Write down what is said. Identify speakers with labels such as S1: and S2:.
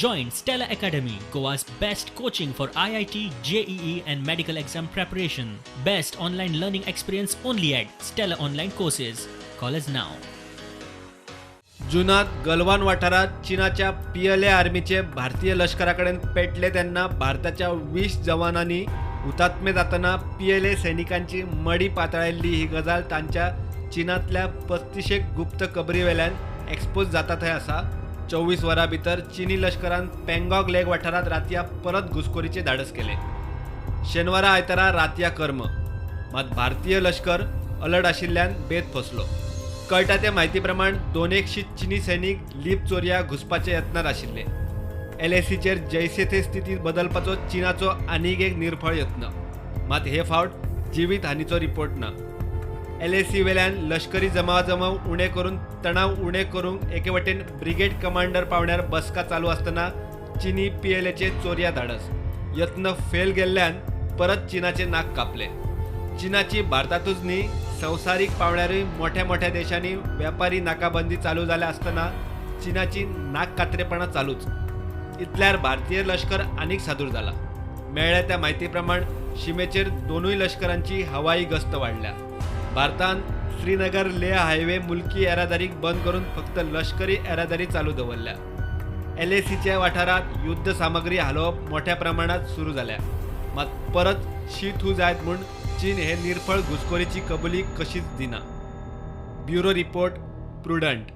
S1: Join Stella Academy, Goa's best coaching for IIT, JEE, and medical exam preparation. Best online learning experience only at Stella Online Courses. Call us now.
S2: जुनात Galwan वाठारांत चीनाच्या PLA आर्मीचे भारतीय लश्करा कडेन पेटले तेन्ना भारताच्या 20 जवानांनी हुतात्मे जातना PLA सैनिकांची मडी पातळायल्ली ही गजाल तांच्या चीनांतल्या 35 गुप्त कबरी वेल्यान एक्सपोज जाता थंय आसा. 24 वरां भितर चीनी लश्करान पेंगॉग लेक वाठारांत रातया परत घुसखोरीचें धाडस केलें. शेनवारा आयतारा रातया कर्म, मात भारतीय लश्कर अलर्ट आशिल्ल्यान बेत फसलो. कळटा ते म्हायती प्रमाण 200 चीनी सैनिक लीप चोरया घुसपाच्या यत्नात आशिल्ले. एलएसीचेर जैसे थे स्थिती बदलपाचो चीनाचो आनीक एक निर्फळ यत्न, मात हे फावट जिवीत हानीचो रिपोर्ट ना. एलएसी वेल्यान लश्करी जमावाजमाव उणे करून तणाव उणे करूंक एके वटेन ब्रिगेड कमांडर पावण्यार बसका चालू आसतना चीनी पीएलएचे चोरया धाडस यत्न फेल गेल्ल्यान परत चीनाचे नाक कापले. चीनाची भारतातूच न्ही संवसारीक पावण्यारूय मोठ्या मोठ्या देशांनी व्यापारी नाकाबंदी चालू जाल्या आसतना चीनाची नाककात्रेपणां चालूच. इतल्यार भारतीय लश्कर आनीक सादूर जाला. मेळ्ळ्या त्या म्हायती प्रमाण शिमेचेर दोनूय लश्करांची हवाई गस्त वाडल्या. भारतान श्रीनगर लेह हायवे मुलकी येरादारीक बंद करून फक्त लश्करी येरादारी चालू दवरल्या. एलएसीच्या वाठारांत युद्ध सामग्री हालोवप मोठ्या प्रमाणात सुरू जाल्या. मात परत शीत हू जायत म्हूण चीन हे निर्फळ घुसखोरीची कबुली कशीच दिना. Bureau report, Prudent.